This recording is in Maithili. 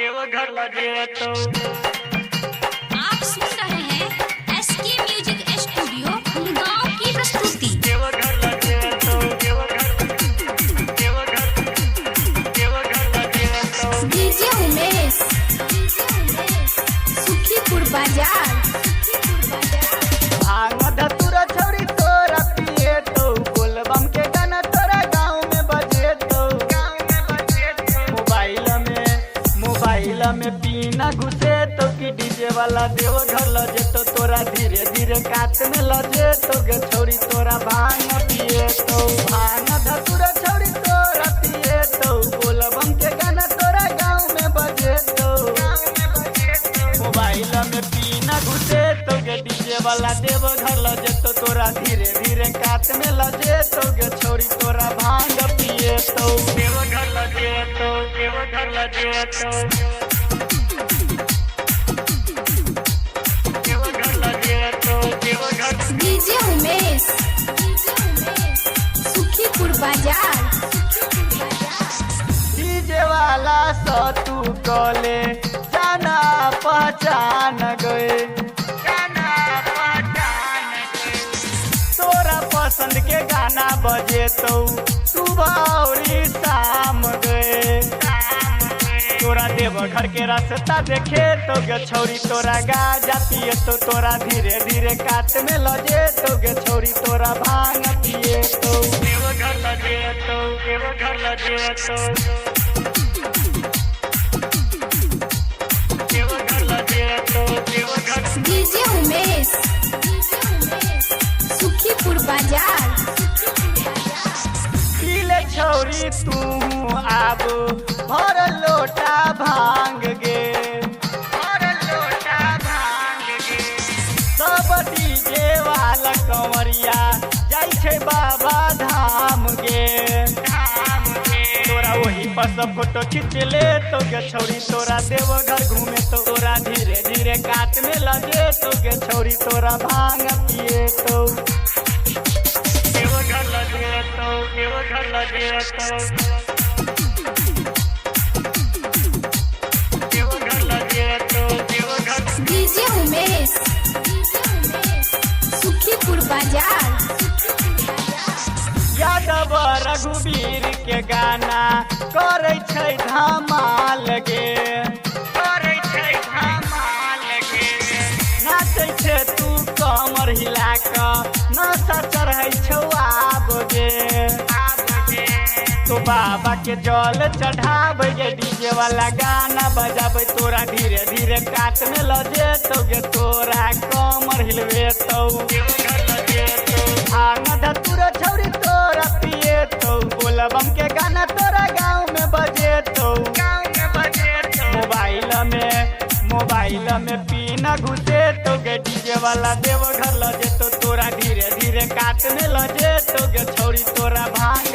देवघर लगे तो। आप सुन रहे हैं एसके म्यूजिक स्टूडियो गांव की प्रस्तुति। देवघर लगे तो देवघर देवघर देवघर लगे तो। डीजे उमेश सुखीपुर बाजार। भांग धतूरा छौरी तोरा पिए तो, बोलबम के गाना तोरा गाँव में बजे तो। गाँव में बजे तो। मोबाइल में पीना घुसे तो कि डीजे वाला देवघर लजे तो, तोरा धीरे धीरे कात में लजे तो गे छौरी तोरा भांग पिए तो। भांग धतूरा छौरी तोरा पिए तो, बोलबम के गाना तोरा गाँव में बजे तो। गाँव में बजे तो। मोबाइल में पीना घुसे तो गे डीजे वाला देव घर लजे तो, तोरा धीरे धीरे कात में लजे तो गे छोरी तोरा भांग पिए तो। देवघर लजे तो देवघर लजे तो देवघर लजे तो देवघर। डीजे उमेश सुखीपुर बाजार। डीजे वाला सो तू कले जाना पहचान गए, जाना पहचान गए। तोरा पसंद के गाना बजे तो सुबह और शाम गए। तोरा देवघर के रास्ता देखे तो गे छौरी तोरा गाजा पिए तो, तोरा धीरे धीरे कात में लजे तो गे छौरी तोरा भांग पिए तो। देवघर लजे तो देवघर लजे तो देवघर लजे तो देवघर। डीजे उमेश सुखीपुर बाजार। पीले छौरी तू आब भर लोटा भांग गे, भर लोटा भांग गे। सब डीजे वाला कंवरिया जाइ छै बाबा धाम गे, धाम गे। तोरा वही पर सब फोटो खींच ले तो गे छौरी तोरा देवघर घूमे तो, तोरा धीरे धीरे कात में लगे तो गे छौरी तोरा भांग पिए तो। देवघर लगे तो देवघर लगे तो देवघर लगे तो देवघर। डीजे उमेश सुखीपुर बाजार। यादव रघुवीर के गाना करै छै धमाल गे, करै छै धमाल गे। नाचै छै तू कमर हिला कऽ नशा चढ़ै छौ आब गे, आब गे। तो बाबा के जल चढ़ाबै गे डीजे वाला गाना बजाबै, तोरा धीरे धीरे कात में लजे तो गे तोरा कमर हिलबे तो। भांग धतूरा छौरी तोरा पिए तो, बोलबम के गाना तोरा गाँव में बजे तो। गाँव में बजे तो। मोबाइल में पीना घुसे तो गे डीजे वाला देवघर लजे तो, तोरा धीरे धीरे कात में लजे तो गे छौरी तोरा भांग।